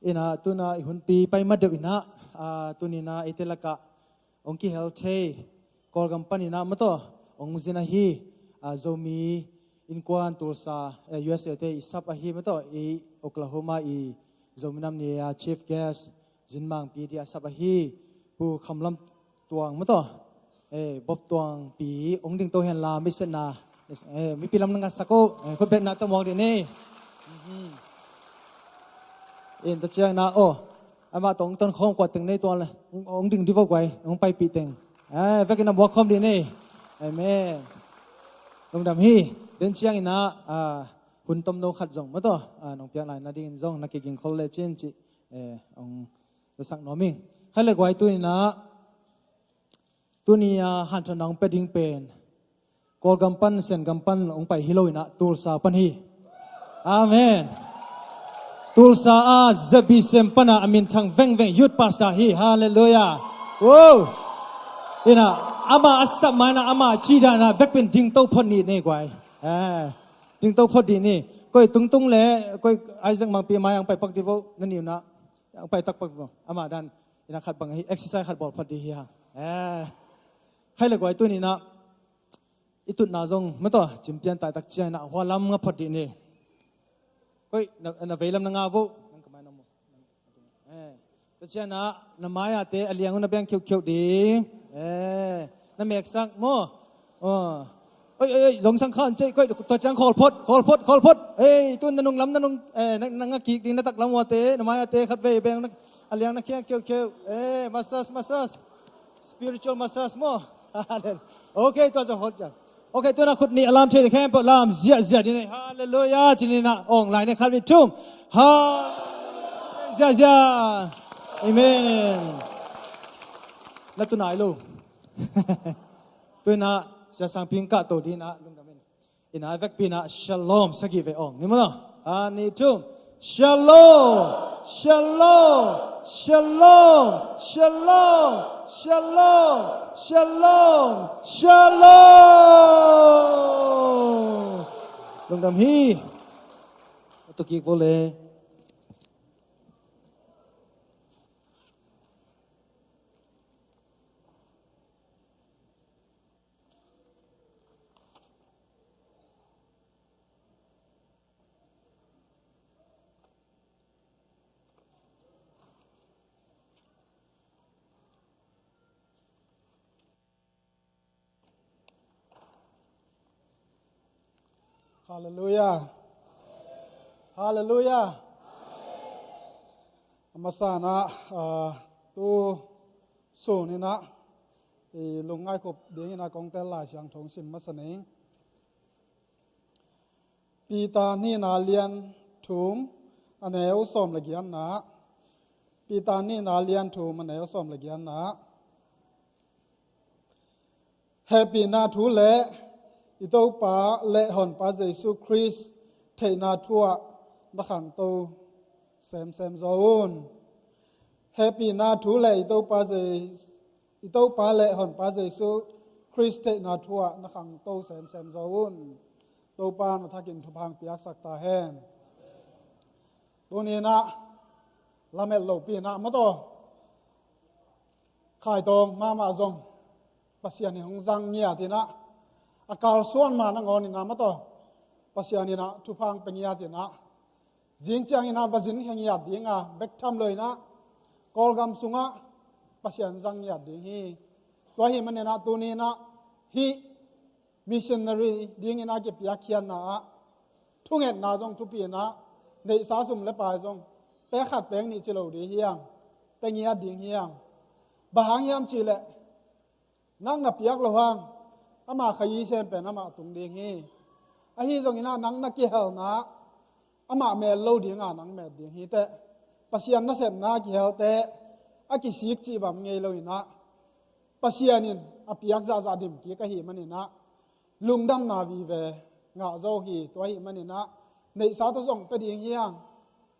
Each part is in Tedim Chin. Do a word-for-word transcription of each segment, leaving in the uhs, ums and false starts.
Inah tuna i hunpi pai mat deuh inah, ah, tuninah eite lakah hong kihel thei Kawlgam paninah mataw hong zin ahi, ah, Zomi innkuan Tulsa, eh, U S A te i sap ahi mataw, i Oklahoma i Zomi Nam Ni a chief guest, zin mangpi di a sap ahi Pu Kham Lam Tuang mataw, eh, Bob Tuangpi hong dingto hen la, mi setna, eh, mipi lam na ngatsak uh, eh, khutbetna tawh muak dih ni. Mhm. In ta ciang na, oh, amah tawh hong ton khawm kuat teng nei tuan le, hong, hong ding di vo guai, hong paipih teng. Eh, vekin a muak khawm dih ni. Amen. Lungdam hi. Den ciang inah, ah, hun tomno khat zong mataw, ah, nong piak lai nadingin zong na kiging khol le cin cih, eh, hong zasak nuam ing. Hai le guai tuninah, tuni a hanthawnna hong pia ding pen Kawlgam pan, Sengam pan hong pai hi lo inah Tulsa pan hi. Amen. Tulsa a Z B C M pan a, a minthang vengveng youth pastor hi. Halleluiah. Wow. Inah ama a sap ma inah ama cih dan a vekpin dingto phot ni nei guai. Eh, dingto phot dih ni. Koi tungtung le koi Isaac Mangpi mai ang pai pak di vo, na niu na ang pai tak pak vo. Ama dan inah khat bang hi, exercise khat bawl phot dih hi hang. Eh. Hai le guai tuninah i tutna zong mataw cimpian taitak ciang inah hua lam nga phot dih ni. Koi na, na vei lam na nga vo. Nang kamai na mo. Eh. Tua ciang inah na mai-ate a liang uh na beng khiukheu ding. Eh. Na meksak maw. Oh. Oi, oi, oi, zong sang khan cei, koi, tua ciang khawl phot, khawl phot, khawl phot. Ei, tun na nung lam, na nung, eh, na, na nga kik ding na tak lam uate, na mai-ate khat vei beng na, a liang na khiang khiukheu. Eh, massage, massage. Spiritual massage maw. Okay, tua zong hot ciang. Okay, tuna khut nih a lam thei khempeuh lam ziahziah dih ni. Halleluiah, ci ni na ong lai ni khat vei thum. Ha, ziahziah. Amen. Na tu nai lo. Tuinah Sia Sangpi hong kahto dih inah lungdam in. Inah vekpi inah shalom sagih vei ong ni maw. A nih thum. Shalom, shalom, shalom, shalom, shalom, shalom, shalom. Lungdam hi. A tu kik vo le. Halleluiah. Halleluiah. A masa inah, ah, tu sun inah i lungngaih khup ding inah kong tel Lai Siangtho sim masa ning. Peter nihna lian thum a neu sawm le giatna. Peter nihna lian thum a neu sawm le giatna. Hehpihna thu le i Topa le Honpa Jesu Khrist theihna thu ah na khangto semsem zaw un. Hehpihna thu le i Topa Je-, i Topa le Honpa Jesu Khrist theihna thu ah na khangto semsem zaw un. Topa na thakin thupha piaksak ta hen. Tuni inah lamet lopi inah mataw khaitawng mahmah zong Pasian in hong zang ngiat inah, a kalsuan ma nangawn inah mataw Pasian inah thupha pia ngiat inah, zing ciang inah va zin khe ngiat ding a, bek tham lo inah Kawlgam sungah Pasian zang ngiat ding hi. Tua hi man inah tuni inah hih missionary ding inah kipiakkhiatna ah thungetna zong thupi inah neihsa sum le pai zong pek khat pek nih ci lo ding hi hang, pia ngiat ding hi hang. Bang hang hiam cih leh nang na piak loh hang, ama kha i sem pen amah tung ding hi. Ahi zong inah nang na kihelna amah mel lo ding a nang mel ding hi teh. Pasian nasepna a kihel teh a kisik cih bang ngei lo inah Pasian in a piak zahzah dim kik ahih man inah lungdamna vive ngah zo hi. Tua ahih man inah neihsa tawh zong pia ding hi hang,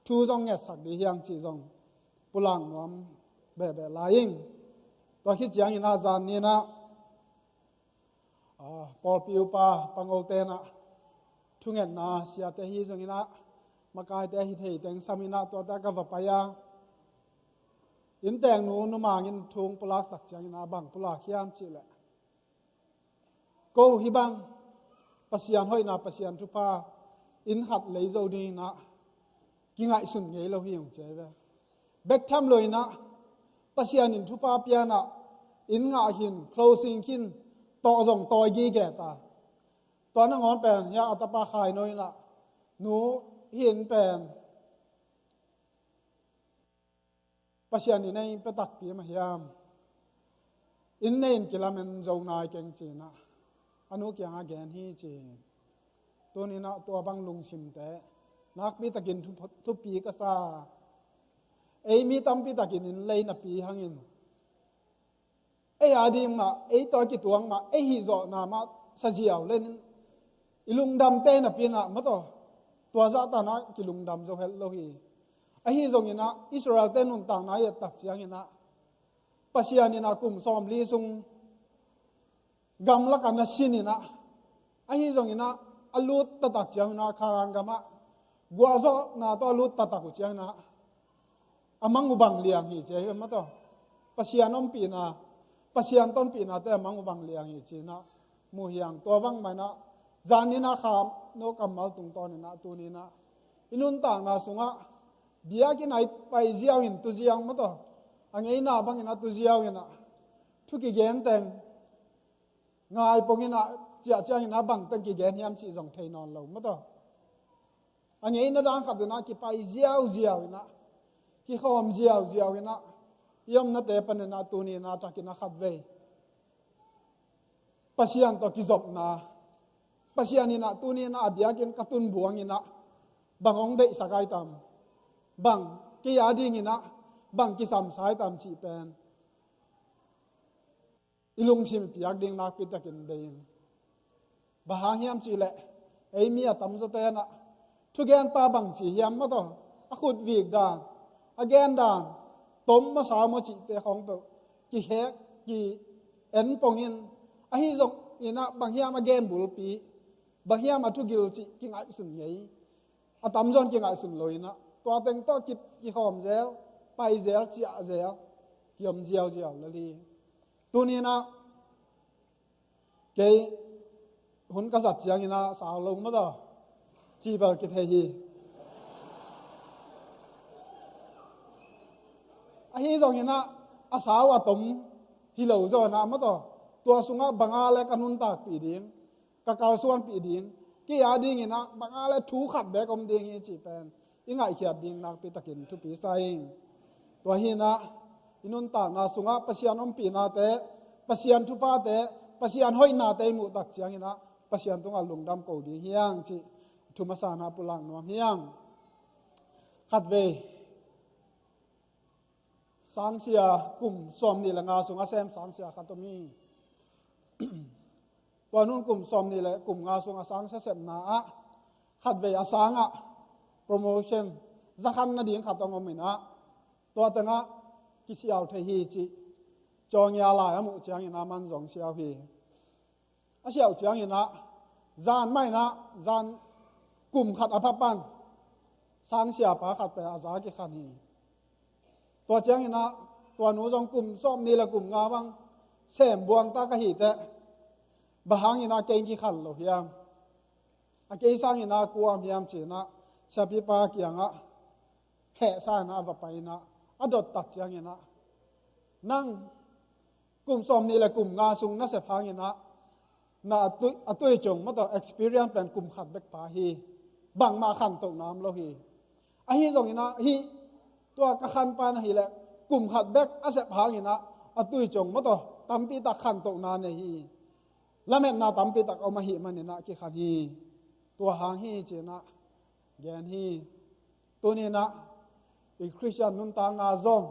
thu zong ngetsak ding hi hang cih zong pulak nuam behbeh lai ing. Tua khit ciang inah zan ni inah, ah, pawlpi upa pangote inah thungetna siate hi zong inah Makaite ahi thei teng sam in ah tuate ka va pai a, inn teng nu numang in thu pulak tak ciangin ah bang pulak hiam cih leh, ko hih bang Pasian hoihna, Pasian thupha inn khat lei zo dingin ah kingaihsun ngei lo hi ung ci hi ve. Bek tham lo in ah Pasian in thupha pia in ah inn ngah khin, closing khin, tawh zong tawi gige ta. Tua nangawn pen hiah a tapa Khai No in ah, nu, hih inn pen Pasian in ei pia takpi mah hiam? Inn nei in kilamen zo nai keng ci in ah a nu kiangah gen hi ci hi. Tuni in ah tua bang lungsimte nakpi takin thu-, thupi ka sa. Ei mi tampi takin inn lei napi hangin ei a ding mah, ei tawh kituak mah, ei hih zawhna mah sa ziau len in, i lungdamte napi in ah maw taw, tua zah tan ah kilungdam zo het lo hi. Ahi zongin ah Israel-te nuntakna i et tak ciangin ah Pasian in ah kum sawmli sung gamlak ah na sin in ah, ahi zongin ah a lut taktak ciangin ah Kanaan gam ah guahzawhna tawh a lut taktak uh ciangin ah a mang uh bang liang hi ci hi maw taw. Pasian ompihna, Pasian tonpihnate a mang uh bang liang hi ci in ah mu hi hang. Tua bang mah in ah zan in ah Khai No kammal tungtawn in ah tuni in ah i nuntakna sungah biakinn ah i pai ziau in tu ziau maw taw, a ngeina bangin ah tu ziau in ah thu kigen teng ngai pong in ah ciah ciangin ah bang teng kigen hiam cih zong thei nawn lo maw taw. A ngeina dan khat in ah kipai ziauziau in ah, kikhawm ziauziau in ah, i omnate panin ah tuni in ah takin ah khatvei Pasian tawh kizopna, Pasian in ah tuni in ah a biakinn ka tun buang in ah bang hong deihsak ai tam, bang kei a dingin ah bang kisamsa ai tam cih pen i lungsim piak ding nakpi takin deih in. Bang hang hiam cih leh ei mi a tamzawte in ah thugenpa bang ci hiam maw taw, a khutvik dan, a gen dan tom maw sau maw cihte khawng peuh kihek, ki-en pong in, ahi zongin ah bang hiam a gen bulpi, bang hiam a thugil cih kingaihsun ngei. A tamzaw in kingaihsun lo in ah tua teng tawh ki, kikhawm zel, pai zel, ciah zel, kiom ziauziau lel hi. Tuni in ah kei hun ka zat ciangin ah sau lo maw taw, cih bel kithei hi. Ahi zongin ah a sau a tom hi lo zaw in ah maw taw, tua sungah bang a leh ka nuntakpih ding, ka kalsuanpih ding, kei a dingin ah bang a leh thu khat bek om ding hi cih pen i ngaihkhiat ding nakpi takin thupi sa ing. Tua hi in ah i nuntakna sungah Pasian ompihnate, Pasian thuphate, Pasian hoihnate i muh tak ciangin ah Pasian tungah lungdam ko ding hi hang cih thu masa in ah pulak nuam hi hang. Khatvei sangsia, kum sawmnih le nga sung a sem sangsia khat om hi. Tua nu in kum sawmnih le kum nga sung a sangsia sepna ah khatvei a sangah promotion za khan nading khat hong om in ah tua teng ah kisiau thei hi cih Cawngya lai a muh ciangin ah aman zong siau hi. A siau ciangin ah zan mah in ah zan kum khat a pha pan sangsiapa khat pen a za kikhan hi. Tua ciangin ah tua nu zong kum sawmnih le kum nga bang sem buang ta ka hi teh, bang hangin ah kei kikhan lo hiam, a kei sangin ah kua om hiam ci in ah siapipa kiangah hehsa in ah a va pai in ah a dot tak ciangin ah, nang kum sawmnih le kum nga sung na sep hangin ah na a tui, a tui ciang maw taw experience pen kum khat bek pha hi, bangmah khantohna om lo hi. Ahi zongin ah hih tua ka khanpa in ahih leh kum khat bek a sep hangin ah a tui ciang maw taw tampi tak khantohna nei hi. Lametna tampi tak om ahih manin ah kikhan hi. Tua hang hi ci in ah gen hi. Tuni in ah i Khristian nuntakna zong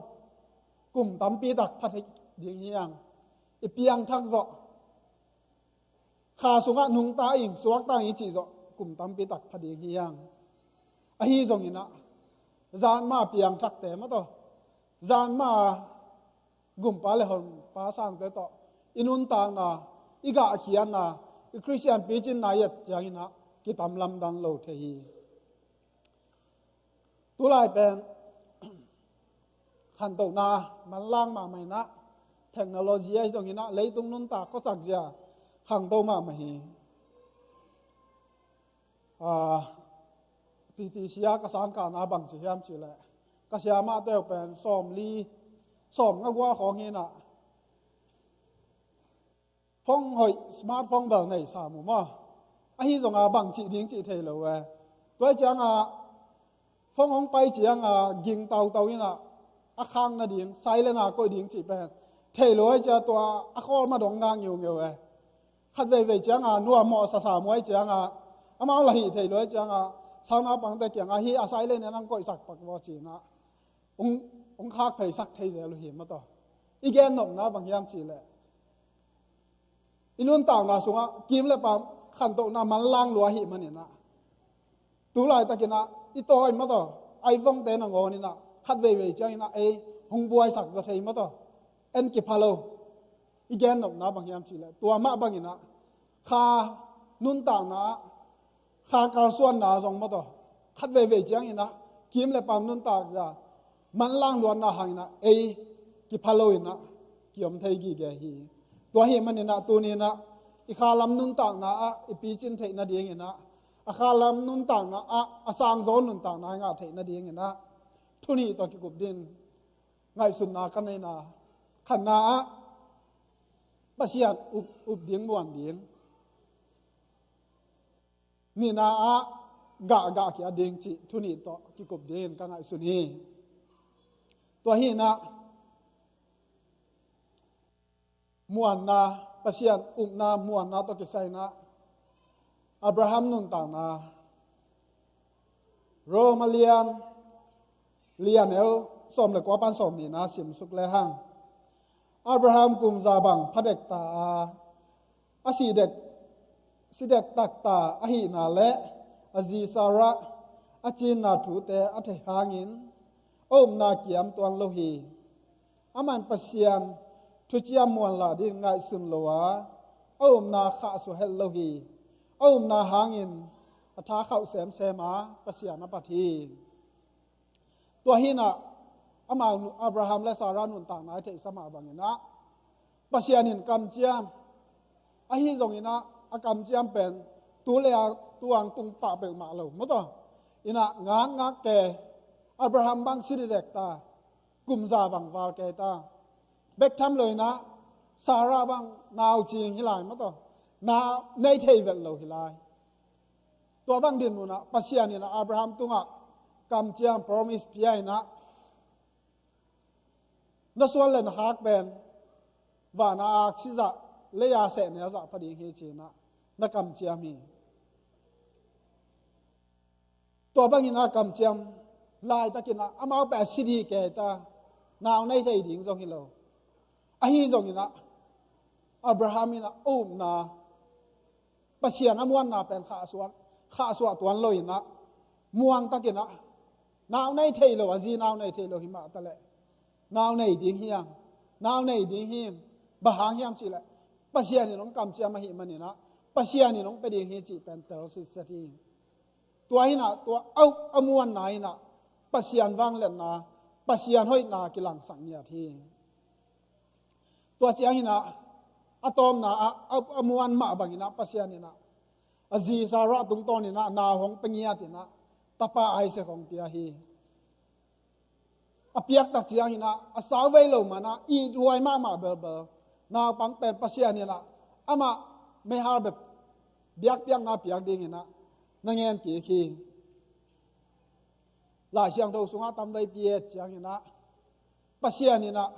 kum tampi tak pha thei ding hi hang. I piangthak zawh, kha sungah nungta ing, suakta ing i cih zawh kum tampi tak pha ding hi hang. Ahi zongin ah zan ma piangthakte maw taw, zan ma gumpa le honpa sangte tawh i nuntakna, i gahkhiatna, i Khristian picinna i et ciangin ah kitam lamdang lo thei hi. Tulai pen khantohna manlang mahmah inah, technology ahi zong inah, leitung nuntak khuasak zia khangto mahmah hi. Ah, P T C ah ka sangkahna bangci hiam cihleh, ka siamahte uh pen sawmli, sawmnga gual khawng hi inah, phone hoih, smartphone bel nei sam uh maw. Ahi zonga bangcih ding cih thei lo e. Tua cianga phone hong pai cianga ging tautau inah, a khak nading, silent a koih ding cih pen thei lo e. Cia tua a khawl ma dong ngak ngeungeu e. Khat veivei cianga nuamawh sasam uh ai cianga, amau la hih thei lo e cianga, sauna pangte kianga hih a silent in ang koihsak pak vaw cinah, ung, ung khak pheisak thei zel uh hi mataw. I gen nopna bang hiam cihleh, i nuntakna sungah kim le pam khantohna manlang lua ahih maninah, tu laitakinah i tawi mataw, iPhone-te nangawninah khat veivei cianginah ei hong buaisak zaw thei mataw. En kipha lo. I gen nopna bang hiam cihleh, tua mah banginah kha nuntakna ah, kha kalsuanna zong mataw, khat veivei cianginah kim le pam nuntak zia manlang luatna hanginah ei kipha loinah kiom thei gige hi. Tua ahih maninah tuninah i khalam nuntakna ah i picin theih nadinginah, a khalam nuntakna ah a sangzaw nuntakna i ngah theih nadinginah, thunih tawh kikup din ngaihsutna ka neihna, khatna ah Pasian up, up ding, muan ding, nihna ah gah, gah khia ding cih thunih tawh kikup dingin ka ngaihsun hi. Tua hinah muanna, Pasian upna muanna tawh kisai inah Abraham nuntakna, Rom a lian, lian eu sawm le kua pan sawm nihna simsuk lehang, Abraham kum za bang phadek ta a, a si dek, si dek takta ahihna le a zi Sarah a cinna thute a theih hangin a upna kiam tuan lo hi. Aman Pasian thuciam muanlah ding ngaihsun lo a, a upna khahsuah het lo hi. A upna hangin a tha khauh semsem a Pasian a pat hi. Tua hinah amau nu-, Abraham le Sarah nuntakna i theihsa mah banginah Pasian in kamciam, ahi zonginah a kamciam pen tu le a tuang tung pah peuhmah lo mataw. Inah ngakngak ke, Abraham bang si dek ta, kum za bang val kei ta. Bek tham lo inah Sarah bang nau cing hi lai mataw. Nau nei thei vet lo hi lai. Tua bang dinmunah Pasian inah Abraham tungah kamciam promise pia inah, na suan le na khak pen vana aksi zah, lei-a sehnel zah pha ding hi cinah na kamciam hi. Tua bangin a kamciam laitakinah amau pen a si dih kei ta, nau nei thei ding zong hi lo. Ahi zonginah Abraham inah a upna, Pasian a muanna pen khahsuah, khahsuah tuan lo inah, muangtakinah nau nei thei lo, a zi nau nei thei lo hi mah taleh, nau nei ding hiam, nau nei ding hiam, bang hang hiam cihleh Pasian in hong kamciam ahih maninah Pasian in hong pia ding hi cih pen tel sitset hi. Tua hinah tua a, a muanna hinah Pasian vangliatna, Pasian hoihna kilangsak ngiat hi. Tua cianginah a tawpna ah a, a muan mah banginah Pasian inah a zi Sarah tungtawninah nau hong pia ngiatinah tapa Isaac hong pia hi. A piaktak cianginah a sau vei lo manah ithuai mahmah belbel naupang pen Pasian inah amah meihal bep biakpiakna piak dinginah na ngen kik hi. Lai Siangtho sungah tamveipi et cianginah Pasian inah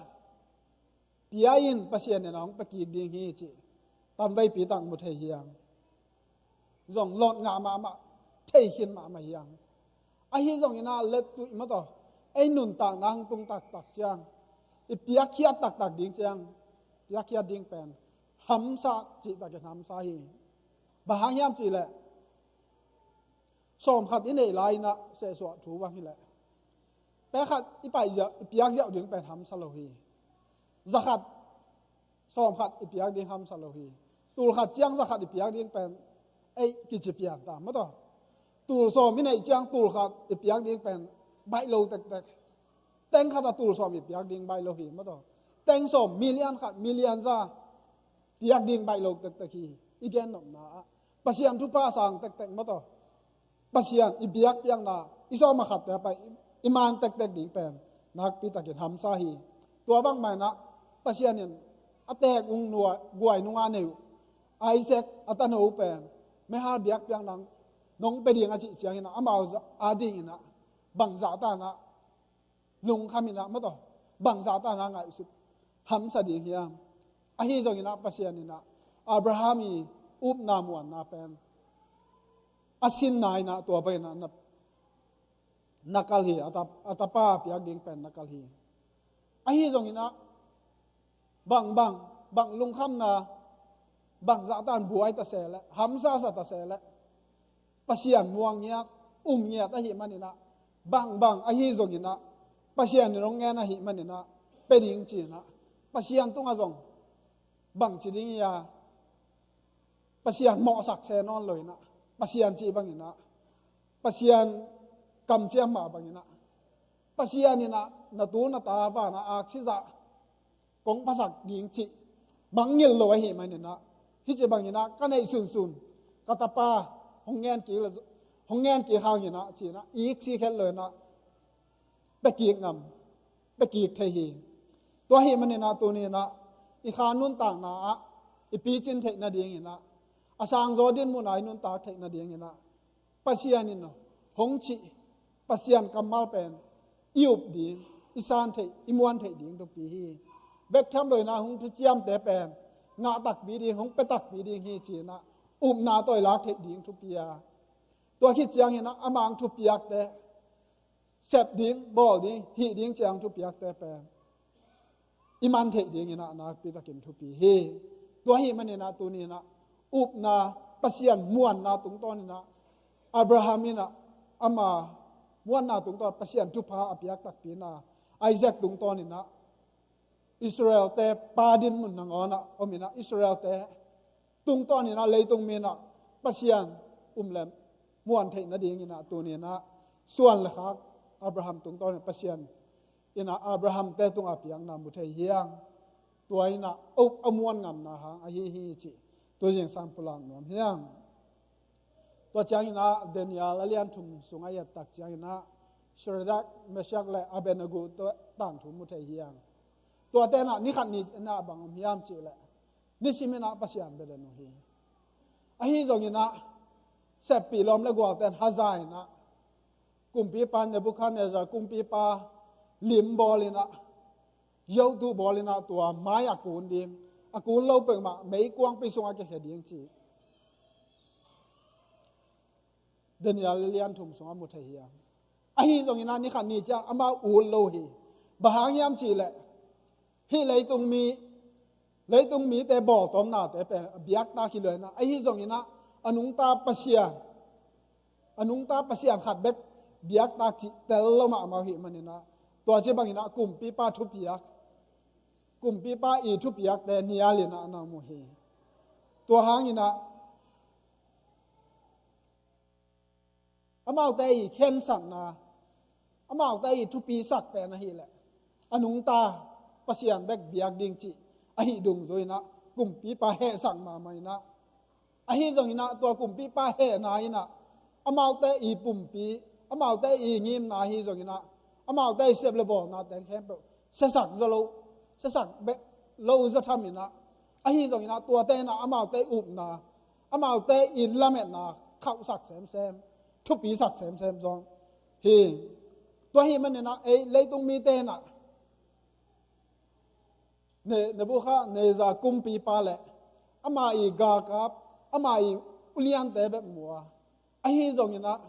pia in, Pasian inah hong pia kik ding hi cih tamveipi tak mu thei hiang. Zong lawt ngah mahmah, thei khin mahmah hiang. Ahi zonginah lettuih mataw, ei nuntakna hong tung taktak ciang, i piakkhiat taktak ding ciang, piakkhiat ding pen hamsa cihtakin hamsa hi. Bang hang hiam cihleh, sawmkhat i neih lai-inah sehsuah thu bang hileh, pekhat i paih ziau, i piak ziau ding pen hamsa lo hi. Zakhat, sawmkhat i piak ding hamsa lo hi. Tulkhat ciang zakhat i piak ding pen ei kici pian ta mataw. Tul sawm i neih ciang tulkhat i piak ding pen baih lo tektek. Teng khat a tul sawm i piak ding baih lo hi maw taw. Teng sawm, million khat, million za piak ding baih lo tektek hi. I gen nopna ah Pasian thupha sang tektek maw taw. Pasian i biakpiakna, i sawm a khatte a pai i man tektek ding pen nakpi takin hamsa hi. Tua bangmah inah Pasian in a teek ung nua guai nunga nei uh Isaac a tano pen meihal biakpiakna nong pe ding a cih ciangin ah amau a dingin ah bangzah tanah lungkham inah maw taw, bangzah tanah ngaihsut hamsa ding hiam? Ahi zongin ah Pasian inah Abraham i upna muanna pen a sinna inah tua bangin ah na, na kal hi, a ta, a tapa piak ding pen na kal hi. Ahi zongin ah bang, bang, bang lungkhamna, bangzah tan buai ta se leh, hamsa sa ta se leh, Pasian muang ngiat, um ngiat ahih manin ah, bang, bang ahi zongin ah, Pasian in hong ngen ahih manin ah, pe ding ci-in ah, Pasian tungah zong bang ci ding hi a, Pasian mawhsak se nawn lo inah, Pasian cih bangin ah, Pasian kamciam mah bangin ah, Pasian inah na tu na ta vanah aksi zah kong phasak ding cih mangngilh lo ahih manin ah, hih ci bangin ah ka neih sunsun ka tapa hong ngen kik lo, hong ngen kik hangin ah ci-in ah, ik ci khet lo inah, pe kik ngam, pe kik thei hi. Tua ahih manin ah tuni inah i kha nuntakna ah i picin theih nadingin ah, a sangzaw dinmun ah i nuntak theih nadingin ah Pasian in hong cih, Pasian kammal pen i up ding, i san theih, i muan theih ding thupi hi. Bek tham lo inah hong thuciamte pen ngah takpi ding, hong pe takpi ding hi ci-in ah upna tawh i lak theih ding thupi a, tua khit ciangin ah a mang thupiakte, sep ding, bawl ding, hih ding ciang thupiakte pen i man theih dingin ah nakpi takin thupi hi. Tua ahih manin ah tuni inah upna, Pasian muanna tungtawn inah Abraham inah ama muanna tungtawn Pasian thupha a piak takpi inah Isaac tungtawn inah Israelte pa dinmun nangawn ah om inah Israelte tungtawn inah leitung mi inah Pasian um leh muan theih nadingin ah tuni inah suan le khak Abraham tungtawn inah Pasian inah Abrahamte tungah piakna mu thei hiang. Tua inah a up a muan ngamna hang ahi hi cih tu zingsang pulak nuam hiang. Tua ciangin ah Daniel a lian thum sungah i et tak ciangin ah Shadrach, Meshach le Abednego tangthu mu thei hiang. Tuate inah ni khat ni inah bang om hiam cih leh, nisimin ah Pasian bia den uh hi. Ahi zongin ah seppih lawm le gualte in haza inah kumpipa Nebuchadnezzar kumpipa lim bawl inah, yotu bawl inah tua mai a kun ding, a kun lo peuhmah meikuangpi sungah kikhia ding ci Daniel lian thum sungah mu thei hiam. Ahi zongin ah ni khat ni ciang amau ut lo hi. Bang hang hiam cih leh, hih leitung mi, leitung mite bawltawmnate pen a biaktak hi lo inah, ahi zongin ah a nungta Pasian, a nungta Pasian khat bek biaktak cih tel lo mahmah ahih manin ah, tua ci bangin ah kumpipa thupiak, kumpipa i thupiakte nial inah a na mu hi. Tua hangin ah amaute i khensatna, amaute i thupisak pen ahih leh, a nungta Pasian bek biak ding cih ahih dungzui inah kumpipa hehsak mahmah inah, ahi zongin ah tua kumpipa hehna inah amaute i pumpi, amaute i ngimna ahi zongin ah amaute i sep le bawlna teng khempeuh siasak zaw lo, siasak beh lo zaw tham inah, ahi zongin ah tuate inah amaute i upna, amaute i lametna khauhsak semsem, thupisak semsem zong hi. Tua ahih manin ah ei leitung mite inah Ne, Nebuchadnezzar kumpipa le ama i galkap, ama i uliante bek mu a, ahi zongin ah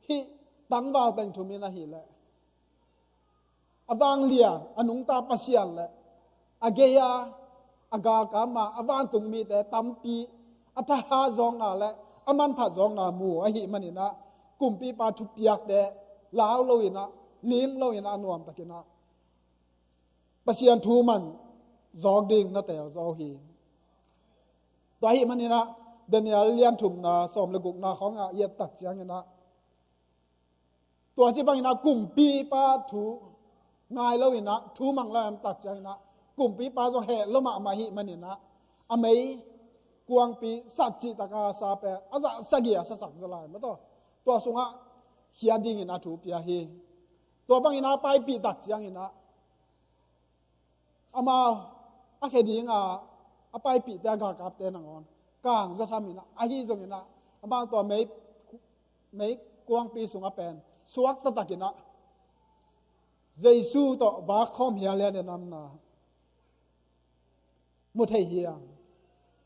hih tangval teng thum in ahih leh a vanglian, a nungta Pasian le a gei-a a galkap ma a vantung mite tampi a thahat zawkna le a manphat zawkna mu ahih manin ah kumpipa thupiakte lau lo inah, ling lo inah, a nuamtakin ah Pasian thu man zawk ding na teel zaw hi. Tua ahih manin ah Daniel lian thumna sawm le gukna khawngah i et tak ciangin ah Tua ci bangin ah kumpipa thu ngai lo in ah, thu mang lo in ah, tak ciangin ah kumpipa zong heh lo mahmah ahih manin ah, a mei kuangpi sat cih taka sa pen a zah sagih a sasak zaw lai maw taw. Tua sungah khia dingin a thu pia hi. Tua bangin a paipih tak ciangin ah amau a khia dinga a paipihte a galkapte nangawn kang zaw thamin ah, ahi zongin ah amau tua mei, mei kuangpi sungah pen suak taktakin ah Jesu tawh vak khawm hialhial in a omna mu thei hiam?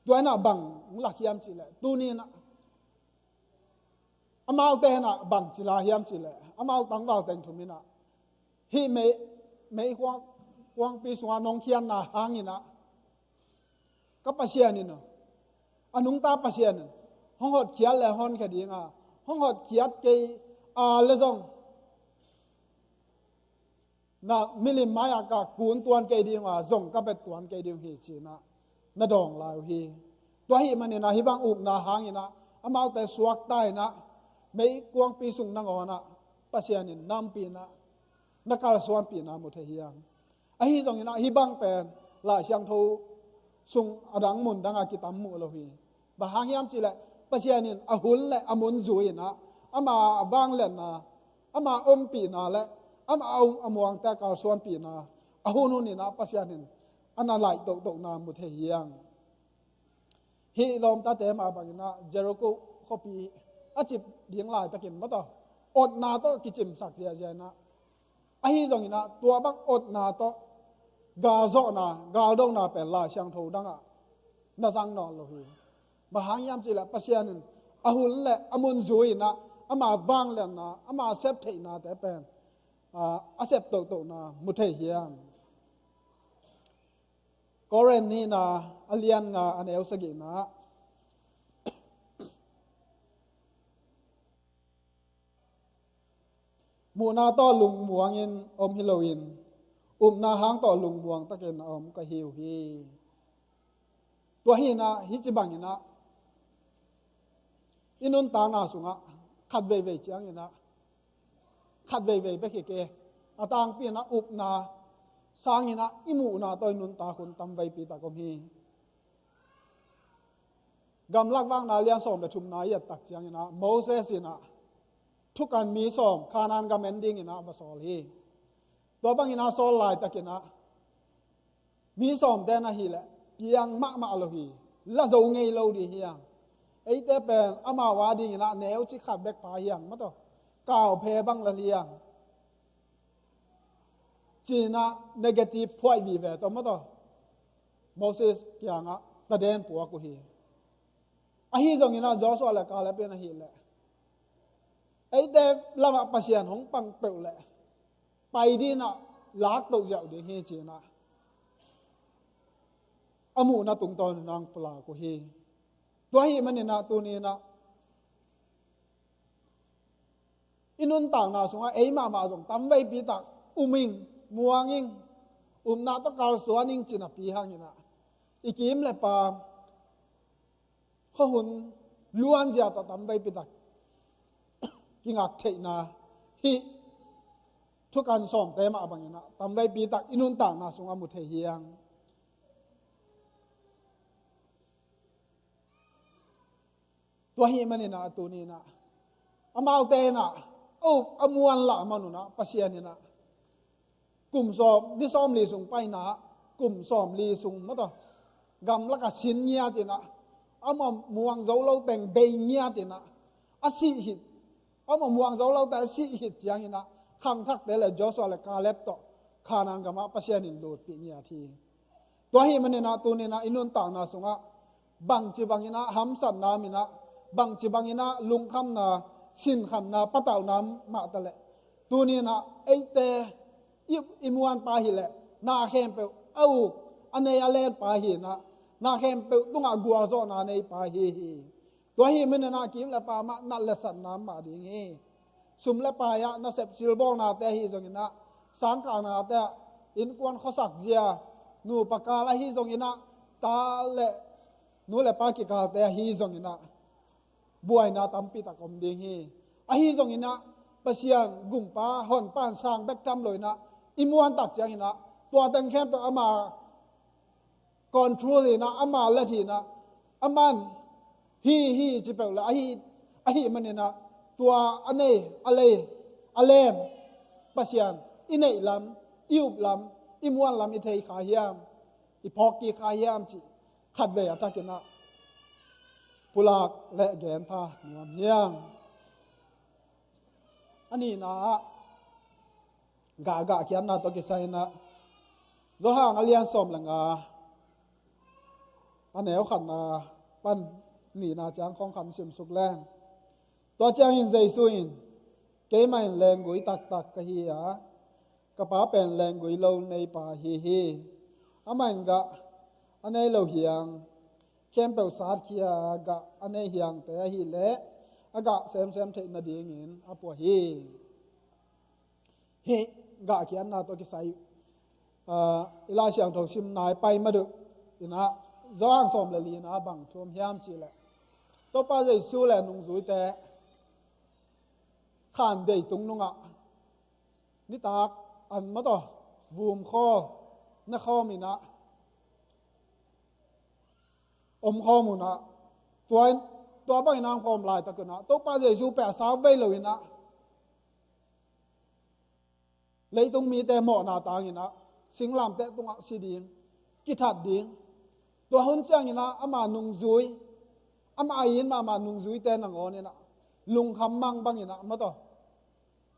Tua in ah bang hong lak hiam cih leh, tuni in ah amaute in ah bang ci la hiam cih leh, amau tangval teng thum in ah hih mei, mei kuang, kuangpi sungah nong khiatna hangin ah ka Pasian in ah, a nungta Pasian in hong hotkhiat leh honkhia dinga, hong hotkhiat kei a leh zong na milim mai-ah ka kun tuan kei ding uh a, zong ka bet tuan kei ding uh hi, ci-in ah na dawng lai uh hi. Tua ahih manin ah hih bang upna hangin ah amaute suakta in ah mei kuangpi sung nangawn ah Pasian in na ompihna, na kalsuanpihna mu thei hiam? Ahi zongin ah hih bang pen Lai Siangtho sung a dang mun dangah kitam mu lo hi. Bang hang hiam cih leh, Pasian in a hun le a mun zui in ah ama vangliatna, ama ompihna le ama a ung a muangte a kalsuanpihna a hunhun in ah Pasian in a na laih tohtohna mu thei hiam? Hih lawmtate mah bangin ah Jericho khuapi a cip ding laitakin maw taw, otna tawh kicimsak ziahziah in ah, ahi zongin ah tua bang otna tawh galzawhna, galdona pen Lai Siangtho dangah na zang nawn lo hi. Bang hang hiam cih leh, Pasian in a hun le a mun zui in ah ama vangliatna, ama sep theihnate pen, aa, a sep tohtohna mu thei hiam? Korin nihna a lian nga a neu sagihna ah, muhna tawh lungmuangin om hi loin, upna hang tawh lungmuang takin a om ka hi uh hi. Tua hi in ah, hih ci bangin ah i nuntakna sungah khat veivei ciangin ah, khat veivei bek hi kei, a tangpi in ah upna sangin ah i muhna tawh i nuntak hun tamveipi tak om hi. Gamlak Vakna lian sawm le thumna i et tak ciangin ah Moses in ah thukan mi sawm Kanaan gam en dingin ah va sawl hi. Tua bangin ah sawl laitakin ah mi sawmte na hih leh piang mahmah lo hi. La zo ngei lo ding hi hang. Eite pen amau a dingin ah neu ci khat bek pa hi hang maw taw. Kauphe bang la hi hang, ci-in ah negative phuaih vive tawh maw taw, Moses kiangah taden puak uh hi. Ahi zongin ah Joshua le Caleb in ahih leh, eite lamah Pasian hong pang peuh leh pai dingin ah lak toh ziau ding hi, ci-in ah a muhna tungtawn in ah hong pulak uh hi. Tua ahih manin ah tuni in ah i nuntakna sungah ei mahmah zong tamveipi tak um ing, muang ing, upna tawh kalsuan ing, ci napi hangin ah i kim le pam, khuahun luanzia tawh tamveipi tak kingak theihna hih thukan sawmte mah bangin ah tamveipi tak i nuntakna sungah mu thei hi hang. Tua ahih manin ah tuni in ah amaute in ah, oh, a muan lah man un ah Pasian in ah kum sawm, ni sawmli sung paina ah kum sawmli sung maw taw, gamlak ah sin ngiat in ah, amau muang zo lo teng bei ngiat in ah, a sih khit, amau muang zo lo teng a sih khit ciangin ah khangthakte le Joshua le Caleb tawh Kanaan gamah Pasian in lutpih ngiat hi. Tua ahih manin ah tuni in ah i nuntakna sungah bangci bangin ah hamsatna om in ah, bangci bangin ah lungkhamna, sinkhamna, patauhna om mah ta leh, tuni in ah eite i, i muanpa hi leh na khempeuh a uk a nei a lenpa hi in ah, na khempeuh tungah gualzawhna a neipa hi hi. Tua ahih manin ah kim le pam ah nat le satna om mah ding hi. Sum le pai ah nasep silbawlnate ahi zongin ah, sangkahnate ah, innkuan khuasak zia, nupa kal ahi zongin ah, ta le nu le pa kikalte ahi zongin ah, buaina tampi tak om ding hi. Ahi zongin ah Pasian gumpa honpa in sang bek tham lo in ah, i muan tak ciangin ah, tua teng khempeuh ama control in ah, ama let in ah, aman hi hi ci peuh le ahi, ahi manin ah, tua a nei, a lei, a len Pasian i neih lam, i up lam, i muan lam i thei kha hiam, i phawk kik kha hiam cih khatvei a takin ah pulak le gen pha nuam hiam. A nihna ah, gah gah khiatna tawh kisai in ah, Johan a lian sawm le nga, a neu khatna pan nihna ciang khawng khat simsuk leng. Tua ciangin Jesu in, "Keimah in lenggui taktak ka hi a, ka Pa pen lenggui lo neipa ahi hi. Amah in gah a nei lo hiang khempeuh satkhia a, gah a nei hiangte ahih leh a gah semsem theih nadingin a pua hi." Hih gah khiatna tawh kisai, ah, i Lai Siangtho simna i pai ma duh in ah, Johan sawm le lina bang thu om hiam cih leh, Topa Jesu le nungzuite khan dei tung nungah nitak an ma tawh vum khaw na khawm in ah, om khawm un ah, tua in, tua bangin ah om khawm laitak un ah, Topa Jesu pen a sau vei lo in ah, leitung mite mawhna tangin ah singlamteh tungah si ding, kithat ding. Tua hun ciangin ah ama nungzui, ama in mahmah nungzuite nangawn in ah lungkham mang bangin ah, ma tawh,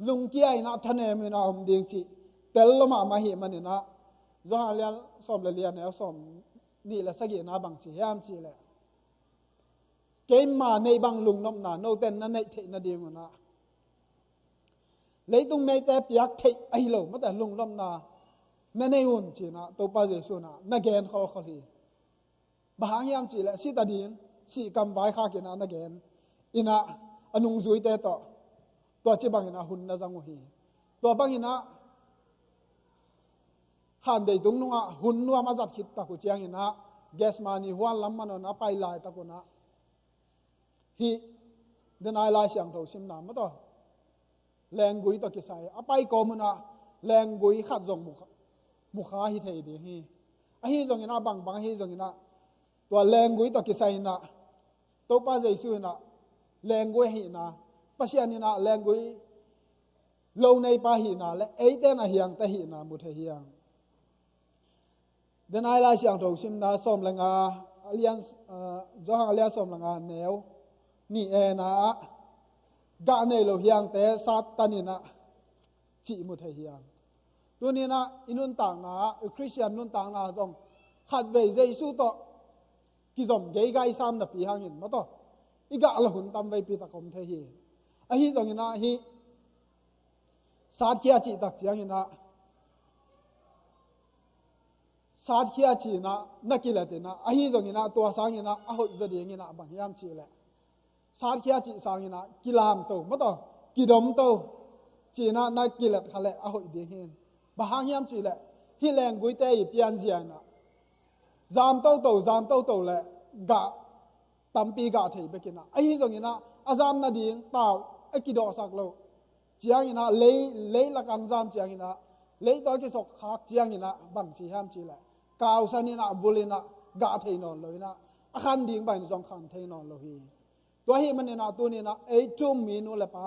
lungkia in ah thanem in ah om ding cih tel lo mahmah ahih manin ah, Johan lian sawm le li, a neu sawm nih le sagihna bang ci hiam cih leh, "Keima neih bang lungnopna note in na neih theih nading un ah, leitung mite piak theih ahi lo, ma tawh, lungnopna na nei un," ci in ah Topa Jesu in ah na gen kholkhol hi. Bang hang hiam cih leh, sit a ding, sihkam vaikhak in ah na gen in ah, a nungzuite tawh tua ci bangin ah hun na zang uh hi. Tua bangin ah khan dei tung nungah hun nuam a zat khit tak uh ciangin ah, Gethsemane huan lam man un a pai laitak un ah, hih denai Lai Siangtho simna ma tawh, lenggui tawh kisai a pai kawm un ah, lenggui khat zong mu kha, mu kha hi thei ding hi. Ahi zongin ah, bangbang ahi zongin ah, tua lenggui tawh kisai in ah, Topa Jesu in ah lenggui ahihna, Pasian in ah lenggui lo neipa ahihna le eite in a hiangte ahihna mu thei hiam? Denai Lai Siangtho simna sawm le nga, a lian, ah, Johan a lian sawm le nga, neu nih, e na ah, "Gah nei lo hiangte Satan in ah," cih mu thei hiam? Tuni in ah i nuntakna ah, i Khristian nuntakna zong khatvei Jesu tawh kizom geigai sam napi hangin, ma tawh, i gah lo hun tam veipi tak om thei hi. Ahi zongin ah, hih satkhia cih tak ciangin ah, satkhia ci in ah na kilet in ah, ahi zongin ah tua sangin ah a hoih zaw dingin ah bang hiam cih leh, satkhia cih sangin ah kilamto, ma tawh, kidomto ci in ah na kilet kha leh a hoih ding hi. Bang hang hiam cih leh, hih lengguite i pianzia in ah zam toto, zam toto le gah tampi gah thei bek in ah, ahi zongin ah a zam nading tau a kidawhsak loh ciangin ah, lei, lei lak ah zam ciangin ah, lei tawh a kisok khak ciangin ah bang ci hiam cih leh, kausan in ah, vul in ah gah thei nawn lo in ah, a khan ding bang in zong khan thei nawn lo hi. Tua ahih manin ah tuni in ah ei thu um mi nu le pa,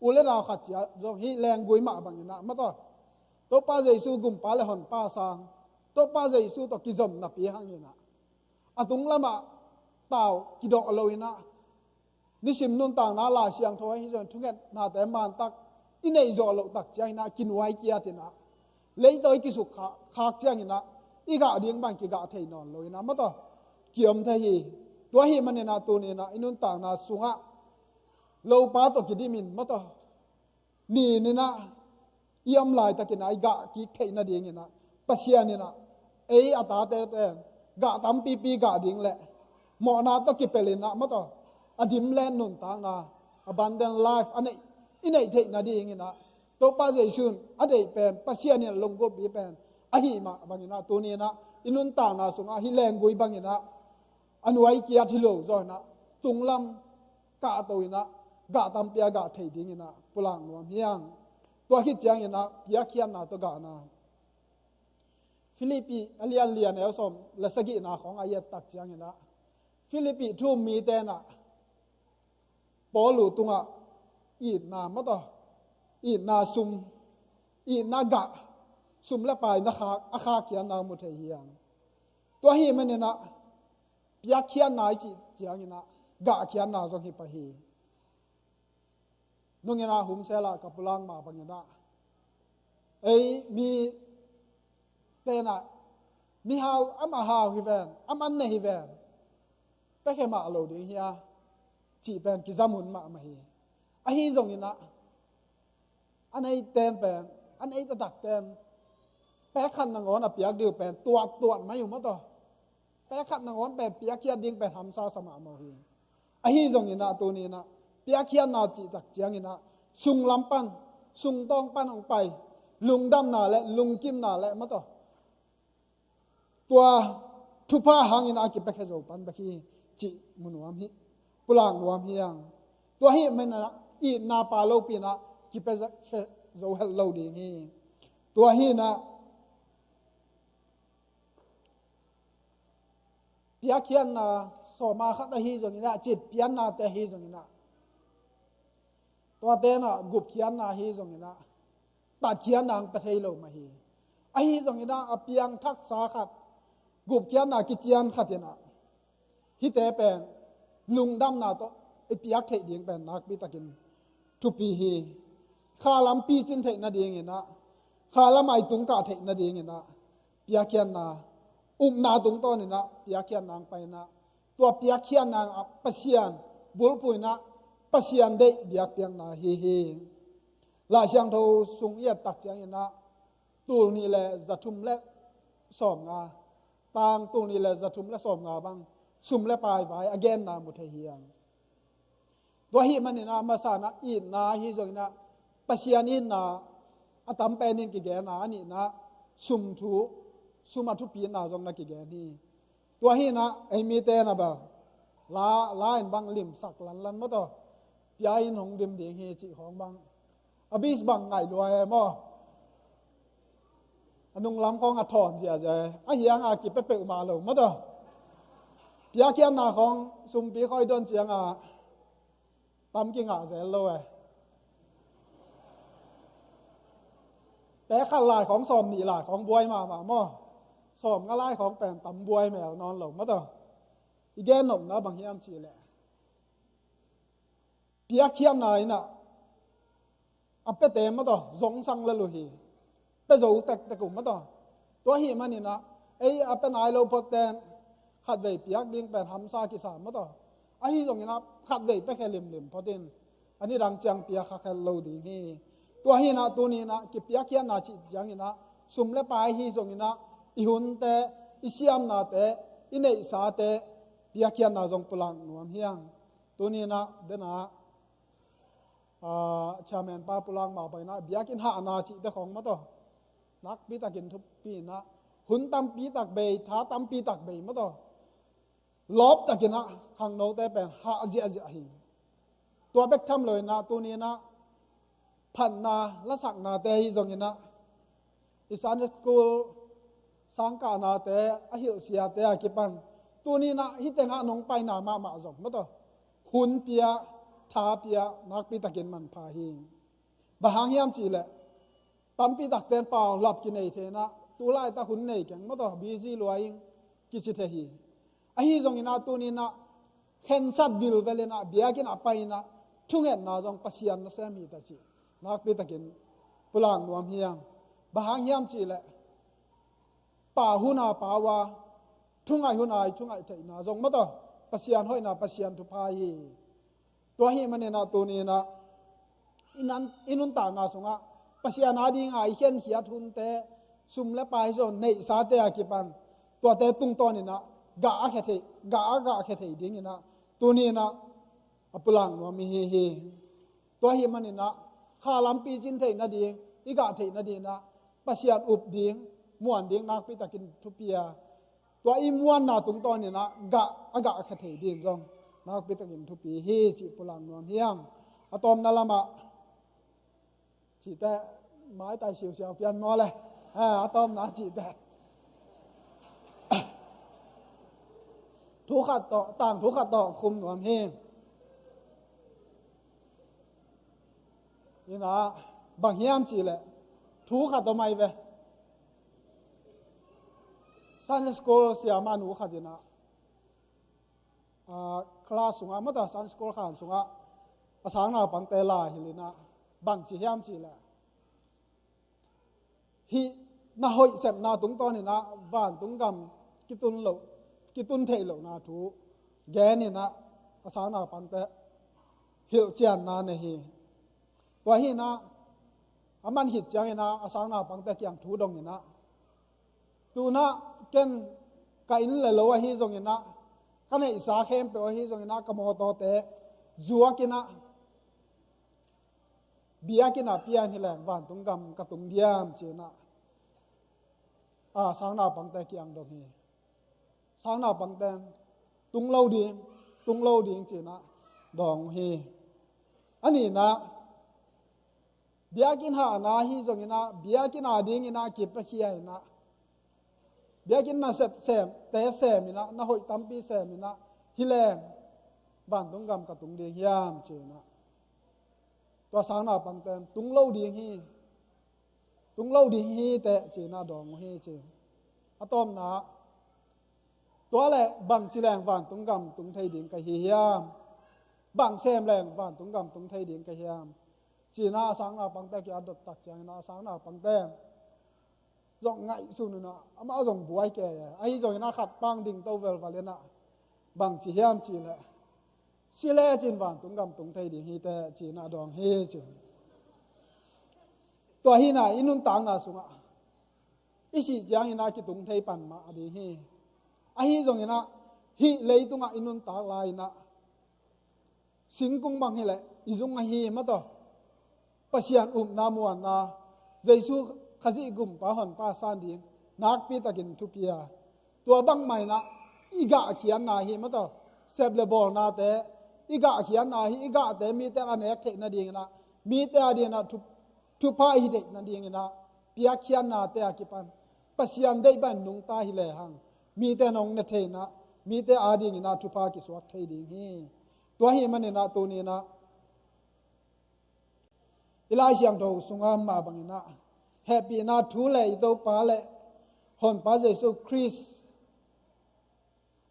u le nau khat ciat zong hih lenggui mah bangin ah, ma tawh, Topa Jesu gumpa le honpa sang, Topa Jesu tawh kizom napi hangin ah, a tung lamah tau kidawh lo in ah, nisim nuntakna Lai Siangtho ahi zongin thungetnate mantak i neih zawh loh tak ciangin ah kinuai kiat in ah, lei tawh i kisuk kha, khak ciangin ah i gah ding bang kigah thei nawn lo in ah, ma tawh, kiom thei hi. Tua ahih manin ah tuni in ah i nuntakna sungah lopa tawh kidim in, ma tawh, nin in ah i om laitakin ah i gah kik theih nadingin ah, Pasian in ah ei a tate pen gah tampipi gah ding le mawhna tawh kipelh in ah, ma tawh, a dim le nuntakna, abundant life a neih, i neih theih nadingin ah, Topa Jesu in a deih pen, Pasian in a lunggulhpi pen ahih mah bangin ah tuni in ah i nuntakna sungah hih lenggui bangin ah a nuai kiat hi lo zaw in ah, tunglam kahto in ah, gah tampi a gah theih dingin ah pulak nuam hi hang. Tua khit ciangin ah piakkhiatna tawh gahna, Philippi a lian li a neu sawm le sagihna khawng a i et tak ciangin ah Philippi thu-um mite in ah Paul uh tungah itna, maw taw, itna sum, itna gah, sum le pai na khak, a khak khiatna mu thei hi hang. Tua ahih manin ah piakkhiatna i cih ciangin ah gahkhiatna zong hi pah hi. Nungin ah humsel ah ka pulak mah bangin ah, ei mite in ah mihau, amah hau hi ven, amah nei hi ven, pia khe mah lo ding hi a, cih pen kizam hun mahmah hi. Ahi zongin ah a neiten pen, a nei taktakten pek khat nangawn a piak ding uh pen tuattuat mai uh, maw taw. Pek khat nangawn pen piakkhiat ding pen hamsa sa mahmah uh hi. Ahi zongin ah tuni-in ah piakkhiatna cih tak ciangin ah sunglam pan, sungtawng pan hong pai, lungdamna le lungkimna le, maw taw, tua thupha hangin ah a kipia khe zo pan bek hi cih mu nuam hi, pulak nuam hi hang. Tua ahih manin ah itna pha lopi-in ah kipia khe zo het lo ding hi. Tua hi-in ah piakkhiatna sawma khat ahi zongin ah, citpiaknate ahi zongin ah, tuate in ah gupkhiatna ahi zongin ah tatkhiatna hong pia thei lo mah hi. Ahi zongin ah a piangthaksa khat, gupkhiatna kician khat in ah hihte pen lungdamna tawh i piak theih ding pen nakpi takin thupi hi. Kha lam picin theih nadingin ah, kha lam a i tungkah theih nadingin ah piakkhiatna, upna tungtawnin ah piakkhiatna hong pai-in ah, tua piakkhiatna in ah Pasian bulphuh in ah Pasian deih biakpiakna hi hi. Lai Siangtho sung i et tak ciangin ah tul nih le za thum le sawmnga, tang tul nih le za thum le sawmnga bang sum le pai vai a genna mu thei hi hang. Tua ahih manin ah masa-in ah itna ahi zongin ah Pasian itna a tam penin kigen a, a nihna sum thu, sum a thupina zong na kigen hi. Tua hi-in ah ei mite in ah bel la, la in bang limsak lanlan, maw taw, pia in hong dim ding hi cih khawng bang a bis bang ngaih lua e maw. A nunglam khawng a thawn ziazia e. A hiang a kipia peuhmah lo, maw taw. Piakkhiatna khawng sumpi khawi don ciang a tam kingah zel lo e. Pek khat lai khawng sawm nih lai khawng buai mahmah maw. Sawmnga lai khawng pen tam buai mel nawn lo, maw taw. I gen nopna bang hiam cih leh piakkhiatna in ah a piate, maw taw, zongsang lel uh hi. Pia zo tektek uh, maw taw. Tua ahih manin ah ei a pia nai lo phot ten khatvei piak ding pen hamsa kisa, maw taw. Ahi zongin ah khatvei pia khe limlim phot in a nidang ciang piak kha khe lo ding hi. Tua hi-in ah tuni-in ah kipiakkhiatna cih ciangin ah sum le pai ahi zongin ah i hunte, i siamnate, i neihsate piakkhiatna zong pulak nuam hi hang. Tuni-in ah den ah, ah, chairman pa pulak mah bangin ah biakinn hahna cihte khawng, maw taw, nakpi takin thupi-in ah hun tampi tak bei, tha tampi tak bei, maw taw, lawp takin ah khangnote pen hah ziahziah hi. Tua bek tham lo-in ah tuni-in ah phatna lasaknate ahi zongin ah i Sunday school sangkahnate, a hilhsiate a kipan tuni-in ah hih tengah nong paina mahmah zong, maw taw, hun pia, tha pia nakpi takin manpha hi. Bang hang hiam cih leh tampi takten paulap kinei thei-in ah tu laitak hun nei keng, maw taw, busy lua ing kici thei hi. Ahi zongin ah tuni-in ah khensat vilvel-in ah biakinn ah pai-in ah thungetna zong Pasian nasem hi ta cih nakpi takin pulak nuam hi hang. Bang hang hiam cih leh pau hun a pau a, thungaih hun a i thungaih theihna zong, maw taw, Pasian hoihna, Pasian thupha hi. Tua ahih manin ah tuni-in ah i nan, i nuntakna sungah Pasian ading a i khenkhiat hunte, sum le pai zong, neihsate a kipan tuate tungtawnin ah gah a khe thei, gah a gah khe thei dingin ah tuni-in ah a pulak nuam i hi hi. Tua ahih manin ah kha lam picin theih nading, i gah theih nadingin ah Pasian up ding, muan ding nakpi takin thupi a, tua i muanna tungtawnin ah gah a gah khe thei ding zong nakpi takin thupi hi cih pulak nuam hi hang. A tawpna lamah cihte, maitai siusiau pian maw le. A tawpna cihte, thu khat tawh, tangthu khat tawh khum nuam hi. Inah, bang hiam cihleh, thu khat om ai ve. Sunday school siamah nu khat inah, ah, class sungah, mata Sunday school khan sungah a sang naupangte lai hilh inah, bang ci hiam cihleh, hih na hoih sepna tungtawn inah vantung gam kitun loh, kitun theih lohna thu gen inah a sang naupangte hilhcianna nei hi. Tua hi inah, a man khit ciang inah a sang naupangte kiang thu dong inah, tu inah ken ka inn le lo ahi zong inah, ka neihsa khempeuh ahi zong inah, ka mawtawte zuak inah, biakinn ah pian hileng vantung gam ka tung diam ci inah, a sang naupangte kiang dong hi. Sang naupangte tung lo ding, tung lo ding ci inah dawng uh hi. A nihna, biakinn hahna ahi zong inah, biakinn ading inah kipiakhia inah, biakinn nasep sem, te sem inah, na hoih tampi sem inah, hileng vantung gam ka tung ding hiam ci inah, tua sang naupangte tung lo ding hi, tung lo ding hi teh ci inah dawng uh hi ci. A tawpna, tua leh bang ci leng vantung gam tung thei ding ka hi hiam? Bang sem leng vantung gam tung thei ding ka hiam? Ci inah a sang naupangte kiang a dot tak ciang inah a sang naupangte zong ngaihsun inah, amah zong buai kei e. Ahi zong inah khat pang ding to velval inah, bang ci hiam cihleh, si lecin vantung gam tung thei ding hi teh ci inah dawng hi ci. Tua hi inah i nuntakna sungah i sih ciang inah kitung thei pan mah ding hi. Ahi zong inah, hih leitungah i nuntak lai inah, singkung bang hileh i zung ahi mataw, Pasian upna muanna, Jesu Khazih gumpa honpa san ding nakpi takin thupi a, tua bangmah inah i gahkhiatna hi mataw, sep le bawlnate, i gahkhiatna hi, i gahte mite a nek theih nading inah, mite ading inah thu, thupha i hi theih nading inah, piakkhiatnate a kipan Pasian deih bang nungta hi lehang, mite nong ne thei inah, mite ading inah thupha kisuak thei ding hi. Tua hi man inah tuni inah i Lai Siangtho sungah mah bang inah, hehpihna thu le i Topa le honpa Jesu Khrist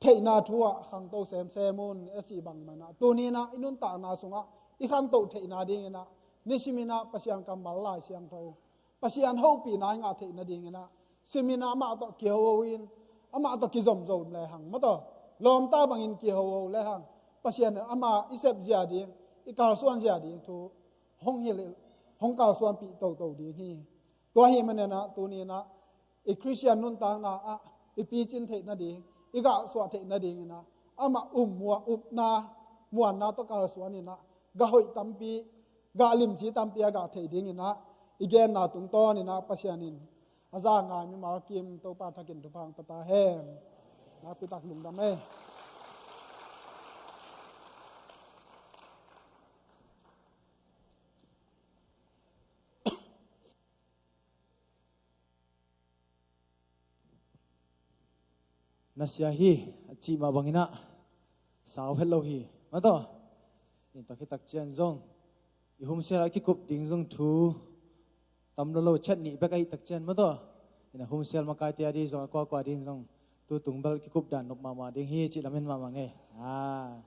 theihna thu ah khangto semsem un a cih bang man inah, tuni inah i nuntakna sungah i khangto theihna ding inah, nisim inah Pasian kammal Lai Siangtho, Pasian hopihna i ngah theih nading inah, sim inah amah tawh kihoho in, amah tawh kizomzom lehang mataw, lawmta bangin kihoho lehang, Pasian in amah i sep zia ding, i kalsuan zia ding thu hong hilh, hong kalsuanpih toto ding hi. Tua hi man inah tuni inah i Khristian nuntakna ah i picin theih nading, i gahsuah theih nading inah, amah um muan, upna muanna tawh kalsuan inah, gah hoih tampi, gah limci tampi a gah theih ding inah, i genna tungtawn inah Pasian in a za ngai mimal kim Topa thakin thupha hong pia ta hen. Nakpi tak lungdam ei. Na sia hi, a cih mah bang inah sau het lo hi mataw. In tua khit tak ciang zong i humsial a kikup ding zong thu tam lo lo, chet nih bek ahih tak ciang mataw. In a humsial makaite ading zong, a kuakua ding zong tu tung bel kikup dan nop mahmah ding hi cih lamen mahmah ngei. Ah,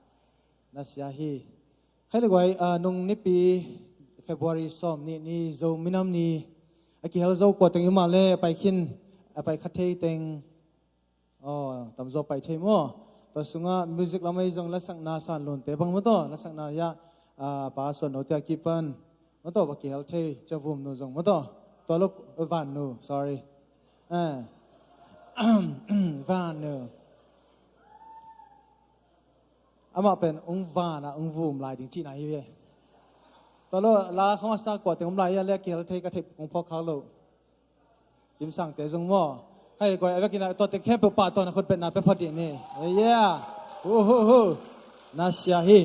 na sia hi. Khai le guai, ah, nung nipi February sawm nih ni, Zo minam ni a kihel zo kua teng i mah le, a pai khin, a pai kha thei teng. Aw, tamzaw pai thei maw? Tua sungah music lam ahi zong lasakna San Lunte bang mataw, lasakna ya, ah, Pa Suan Note a kipan mataw, va kihel thei, Cavum nu zong mataw. Tua lo, Van nu, sorry. Eh. Van nu. Amah pen ung van a ung vum lai ding cihna hi ve. Tua lo, la khong a sa kua teng om lai a le kihel thei ka theih kong phawk khak lo. Kim Sangte zong maw. Khai le guai, a vekin a tua teng khempeuh pahtawi na khut betna pia phot dih ni. Eh, yeah. Hu, hu, hu. Na sia hi.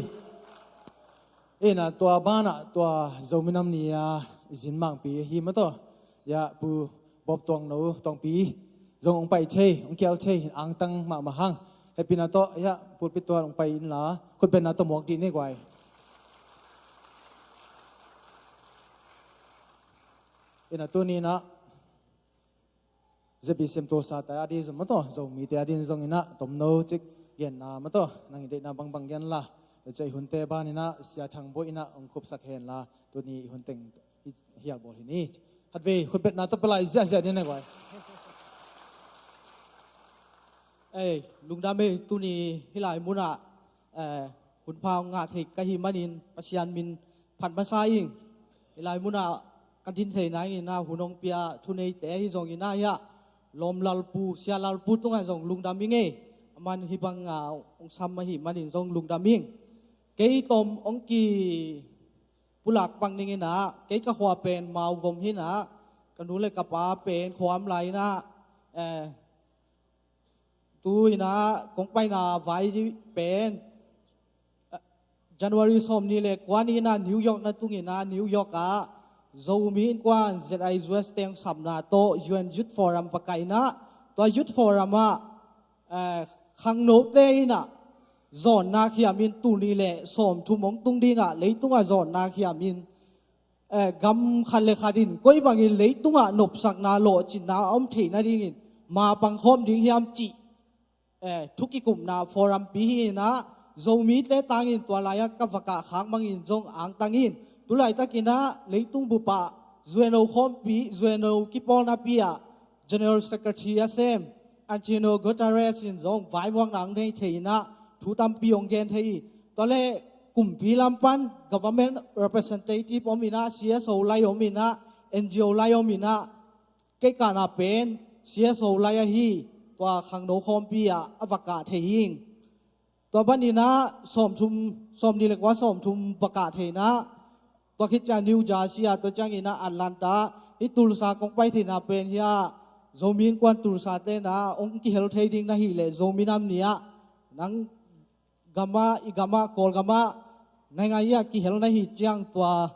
Ina tua banah tua Zomi Nam Ni a i zin mangpi hi mataw. Ya Pu Bob Tuang No Tuangpi zong hong pai thei, hong kial thei, angtang mahmah hang. Hehpihna tawh ya pulpit tua hong pai inla khutbetna tawh muak dih ni guai. Ina tuni inah Z B C M tulsa te a ding zong mataw, Zomite a ding zong inah tomno cik genna mataw, nang i deihna bangbang genla. Tua ciah i hunte ban inah Sia Thang Bawi inah hong khupsak henla tuni i hun teng i hial bawl hi ni. Khatvei khutbetna tawh pia lai ziahziah ni na guai. Ei, lungdam ei, tuni hih lai munah eh, hunpha hong ngah thei ka hih manin Pasian min phat masa ing. Hih lai munah ka din thei nadingin ah hun hong pia thuneite ahi zongin ah hiah Lawm Lalpu, Sia Lalpu tungah zong lungdam ing ei. Aman hih bang ah hong sam ahih manin zong lungdam ing. Kei tawm hong kipulak pang ning inah, kei ka khua pen Mauvom hi inah, ka nu le ka pa pen Khuam lai inah, eh, tu inah kong paina vai pen, eh, January sawmnih le kua ni inah New York na tung inah, New York ah Zomi Innkuan Z I U S te hong sapna tawh U N Youth Forum va kai inah, tua Youth Forum ah, eh, khangnote inah zawnna khiamin tul nih le sawmthum hong tung dingah leitungah zawnna khiamin, eh, gam khat le khat in koi bangin leitungah nopsakna lawhcinna a om theih nadingin ma pangkhawm ding hiam cih, eh, thu kikupna forum pi hi inah, Zomite tangin tua lai-ah ka va kah khak bangin zong angtang in. Tulaitak inah leitung bup ah U N O khawmpi, U N O kipawlnapi ah General Secretary a sem Antonio Guterres in zong vaimuakna hong nei thei inah thu tampi hong gen thei hi. Tua le kumpi lam pan government representative om inah, C S O lai om inah, N G O lai om inah, kei kahna pen C S O lai ahi, tua khangno khawmpi ah a va kah thei hi ing. Tua ban inah sawmthum, sawmnih le kua sawmthum va kah thei inah, tua khit ciang New Jersey ah, tua ciang inah Atlanta, hih Tulsa kong pai theihna pen hiah Zomi Innkuan Tulsa te inah hong kihel thei ding na hih leh Zomi Nam Ni ah nang gam ah, i gam ah, Kawlgam ah, naingai ah kihel na hih ciang tua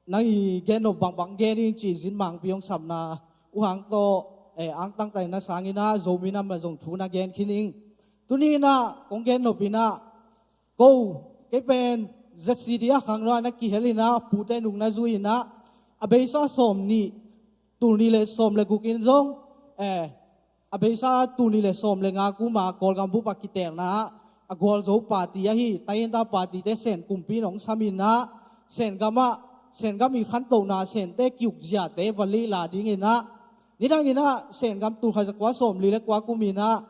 nang i gen nop bangbang gen ing ci-in zin mangpi hong sapna uh hang tawh, eh, angtang ta inah sang inah Zomi Nam ah zong thu na gen khin ing. Tuni inah kong gen nop inah, ko, kei pen Z C D ah khangno ah na kihel inah, pute nung na zui inah, a beisa sawmnih, tul nih le sawm le guk in zong, eh, a beisa tul nih le sawm le nga kum a Kawlgam bup ah kitelna ah a gualzo party ahi Thai Hindustani Party te Sen kumpi in hong sam inah, Sen gam ah, Sen gam i khantohna, Sente ki-ukziate va lehla ding inah, nidang inah Sen gam tul khat za kua sawmli le kua kum inah,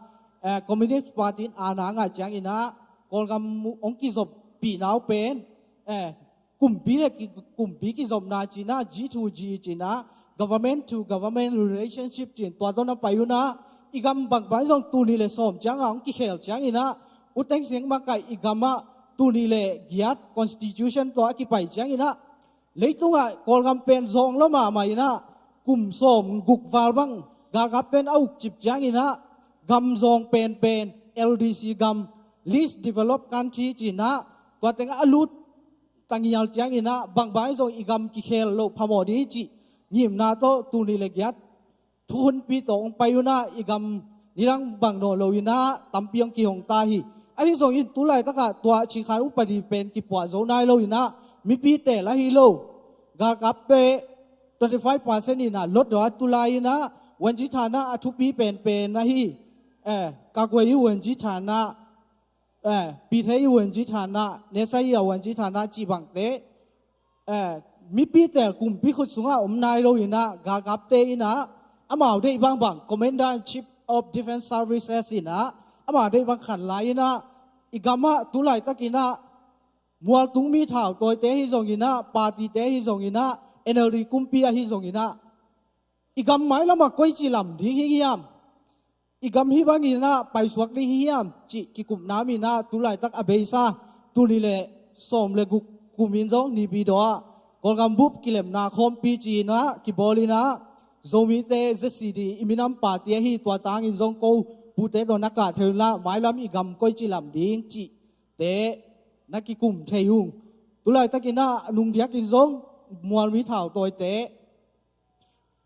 eh, Communist Party in aana ngah ciang inah Kawlgam hong kizoppihna uh pen, eh, kumpi le ki, kumpi kizopna ci inah, G to G ci inah, government to government relationship ci-in tua tawh na pai un ah, i gam bangbang zong tul nih le sawm ciang ah hong kikhel ciang inah, U Thein Sein makaih i gam ah tul nih le giat constitution tawh a kipai ciang inah, leitungah Kawlgam pen zawng lua mahmah inah, kum sawm guk val bang galkap pen a ukcip ciang inah, gam zawng penpen L D C gam, least developed country ci inah, tua teng a lut tangial ciang inah, bangbang zong i gam kikhel loh phamawh ding cih ngimna tawh tul nih le giat thukhunpi tawh hong pai un ah, i gam nidang bang nawn lo inah tampi hong kihong ta hi. Ahi zongin tulaitak ah tua Chin Khan upadi pen kipuah zo nai lo inah, mipi teel ahi lo, galkapte twenty five percent inah lotdaw a tu lai inah, Wungyi Than ah a thupi penpen ahi, eh, Kagwe i Wungyi Than ah, eh, Pyidaungsu i Wungyi Than ah, Naesayi a Wungyi Than ah cih bangte, eh, mipi teel kumpi khut sungah om nai lo inah, galkapte inah amau deih bangbang, Commander in Chief of Defence Services inah amau deih bang khan lai inah, i gam ah tulaitak inah mualtungmi thautawite ahi zong inah, partyte ahi zong inah, N L D kumpi ahi zong inah, i gam mailam ah koici lam ding hi hiam, i gam hih bang inah paisuak ding hi hiam cih kikupna om inah, tulaitak a beisa tul nih le sawm le guk kum in zong Naypyidaw ah Kawlgam bup kilemna khawmpi ci inah kibawl inah, Zomite Z C D i minam party ahi, tua tangin zong ko pute tawh na kah thei unla, mailam i gam koici lam ding cihte na kikum thei ung. Tulaitakin ah nungdiakin zong mualmi thau tawite,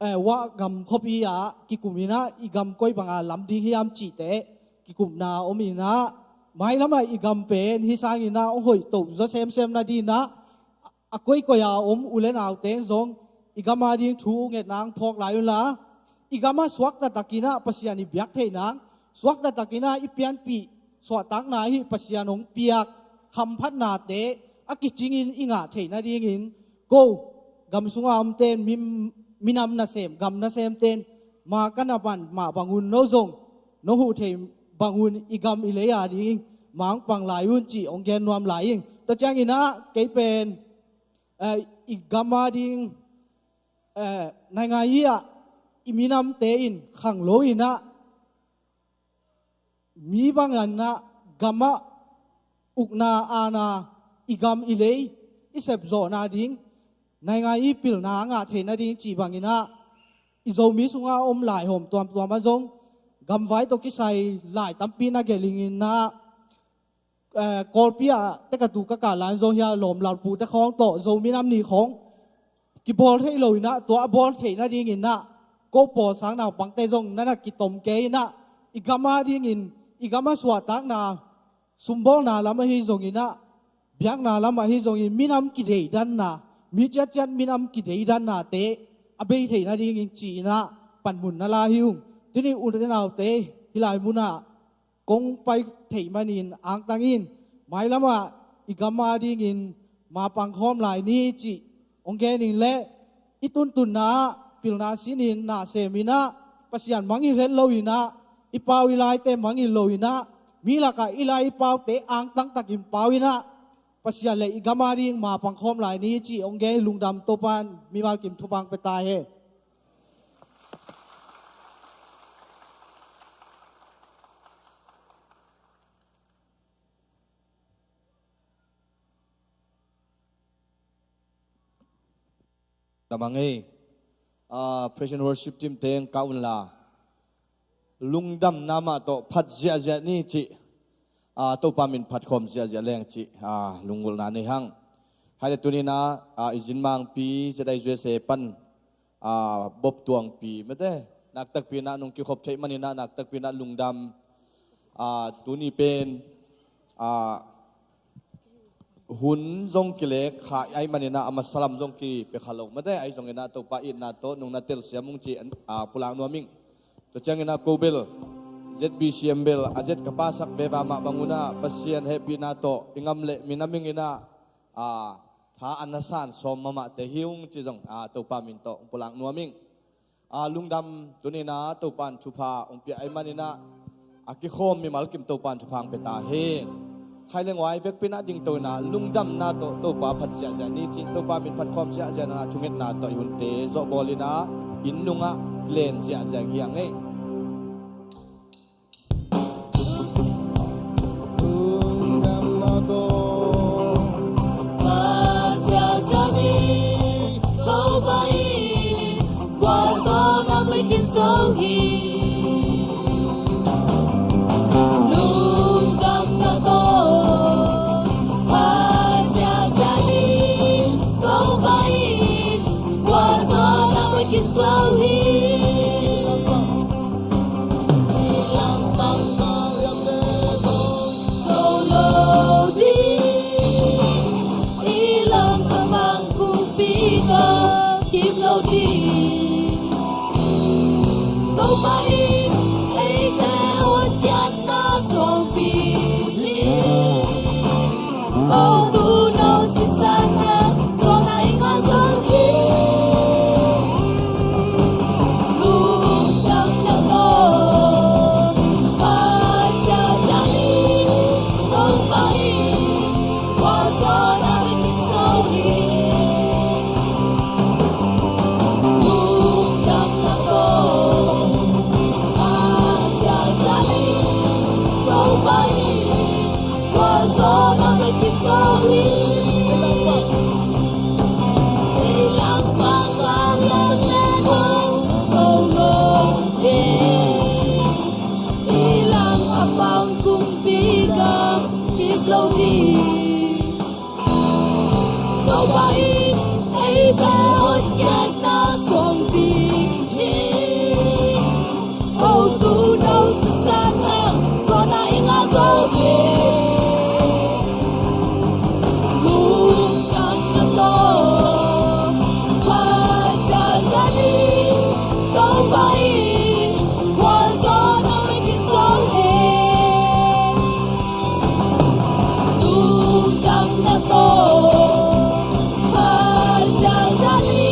eh, wah gam khuapi ah kikum in ah i gam koi banga lam ding hiam cihte kikupna om in ah, mailamah i gam pen hi sangin ah hong hoih to zaw semsem nadingin ah, a koikoi a om u le naute zong i gam ading thu ngetna hong phawk lai unla, i gam ah suakta takin ah Pasian i biak theihna, suakta takin ah i pianpih suahtakna ahi Pasian hong piak hamphatnate a kicingin i ngah theih nadingin, ko gam sunga omten, mi, minam nasem, gam nasemten, ma ka na pan mah bangun no zong no huh thei bangun i gam i lei ading mangpang lai un cih hong gen nuam lai ing. Tua ciangin ah kei pen, eh, i gam ading, eh, naingai ah i minamte in khanglo in ah mi bangin ah gam ah ukna aana, i gam i lei i sepzawhna ding, naingai i pilna a ngah theih nading cih bangin ah i Zomi sunga om laihawm tuamtuam ah zong gamvai tawh kisai lai tampi na gelh ing in ah, eh, Kawlpi ah tekatu ka kah lai-in zong hia lawm lalpute khawng tawh Zomi Nam Ni khawng kibawl thei lo in ah, tua a bawl theih nadingin ah ko pawl sang naupangte zong na na kitom kei in ah, i gam adingin, i gam ah suahtakna, sumbawlna lam ahi zongin ah, biakna lam ahi zongin, minam kideidanna, mi ciatciat minam kideidannate a bei theih nadingin ci-in ah panmun na la hi ung. Tuni u te naute, hih lai munah kong pai theih manin angtang in, mailamah i gam adingin mapang khawm lai ni cih hong gen in leh, i tuntunna ah pilna sinin na sem in ah, Pasian mangngilh het lo in ah, i pau i laite mangngilh lo in ah, mi lakah i lai i paute angtang takin pau in ah, Pasian le i gam ading mapang khawm lai ni cih hong gen. Lungdam, Topa'n mimal kim thupha hong pia ta hen. Damang ei. Ah, praise and worship team teng kah unla, lungdamna mah tawh phat ziahziah ni cih, ah, Topa min phat khawm ziahziah leng cih, ah, lunggulhna nei hang. Hai le tuni-in ah, ah, i Zin Mangpi, Z I U S A pan, ah, Bob Tuangpi mete naktakpi-in ah nong kikhop theih manin ah naktakpi-in ah lungdam. Ah, tuni pen, ah, hun zong kilek kha ahih manin ah a masa lam zong kipia kha lo mete, ahi zongin ah Topa itna tawh nong na telsiam ung cih, ah, pulak nuam ing. Tua ciangin ah ko bel, Z B C M bel a zet ka pasak veve mah bangun ah Pasian hehpihna tawh i gam le minam in ah, ah, tha a na san sawm mahmahte hi ung cih zong, ah, Topa min tawh pulak nuam ing. Ah, lungdam, tuni-in ah Topa'n thupha hong pia ahih manin ah a kikhawm mimal kim Topa'n thupha hong pia ta hen. Khai le nguai vekpi-in ah dingto in ah lungdamna tawh Topa phat ziahziah ni cih, Topa min phat khawm ziahziah in ah thungetna tawh i hunte zawhbawl in ah inn nungah len ziahziah hi hang ei. Pai, ei te hotkhiatna suangpi hi. Hotu no sisan hang, suahna i ngah zo hi. Lungdamna tawh, Pasian zani, Topa in, gualzawhna bikin zo hi. Lungdamna tawh, Pasian zani,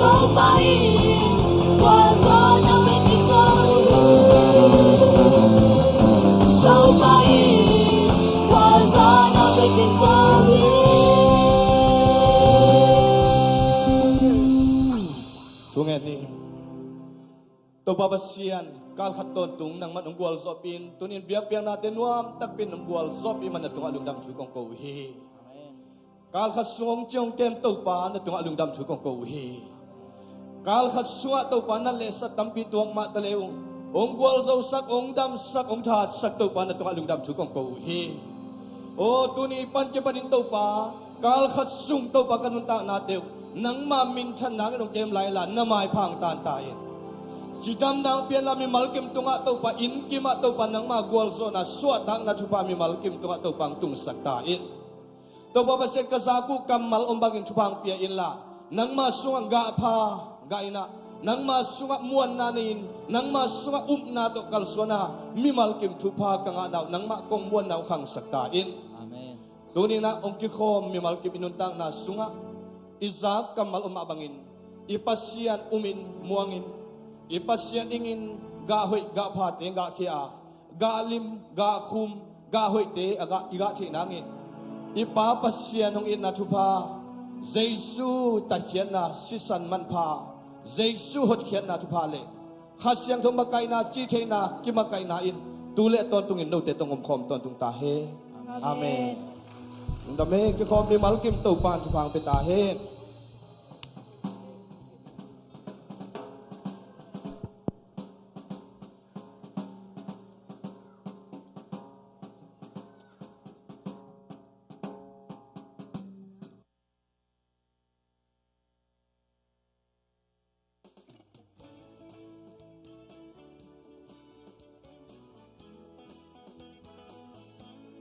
Topa in, gualzawhna bikin zo hi. Topa in, gualzawhna bikin zo hi. Thungen ni. Topa Pasian, kalkhat tawntung nangman hong gualzawhpih in, tunin biakpiaknate nuam takpi in hong gualzawhpih man na tungah lungdam thu kong ko uh hi. Kalkhat sung hong ciang hong kem Topa na tungah lungdam thu kong ko uh hi. Kalkhat sungah Topa na lehsat tampi tuak mah ta le ung, hong gualzosak, hong damsak, hong thatsak Topa na tungah lungdam thu kong ko uh hi. Aw, tuni pan kipanin Topa, kalkhat sung Topa ka nuntaknate uh nangma minthan nangin hong kem lai la, na maipha hong tan ta in. Cidamna hong pia in la, mimal kim tungah Topa, inn kimah Topa nangma gualzawhna, suahtakna thupha mimal kim tungah Topa hong tungsak ta in. Topa Pasian, ka zak uh kammal om bangin thupha hong pia in la, nangma sungah gah pha gah in ah, nangma sungah muanna nei in, nangma sungah upna tawh kalsuan a, mimal kim thupha ka ngahna uh nangmah kong muanna uh khangsak ta in. Amen. Tuni in ah hong kikhawm mimal kim i nuntakna sungah i zak kammal om mah bangin i Pasian um in, muang in, i Pasian ing in, gah hoih gah phate gah khia a, gah lim gah khum, gah hoihte a gah, i gah theih nangin i Pa Pasian hong itna thupha, Jesu tatkhiatna, sisan manpha, Jesu hotkhiatna thupha le Kha Siangtho makaihna, cihtheihna, kimakaihna in tu le tawntungin note tawh om khawm tawntung ta hen. Amen. Amen. Dam hen, kikhawm mimal kim Topa in thupha hong pia ta hen.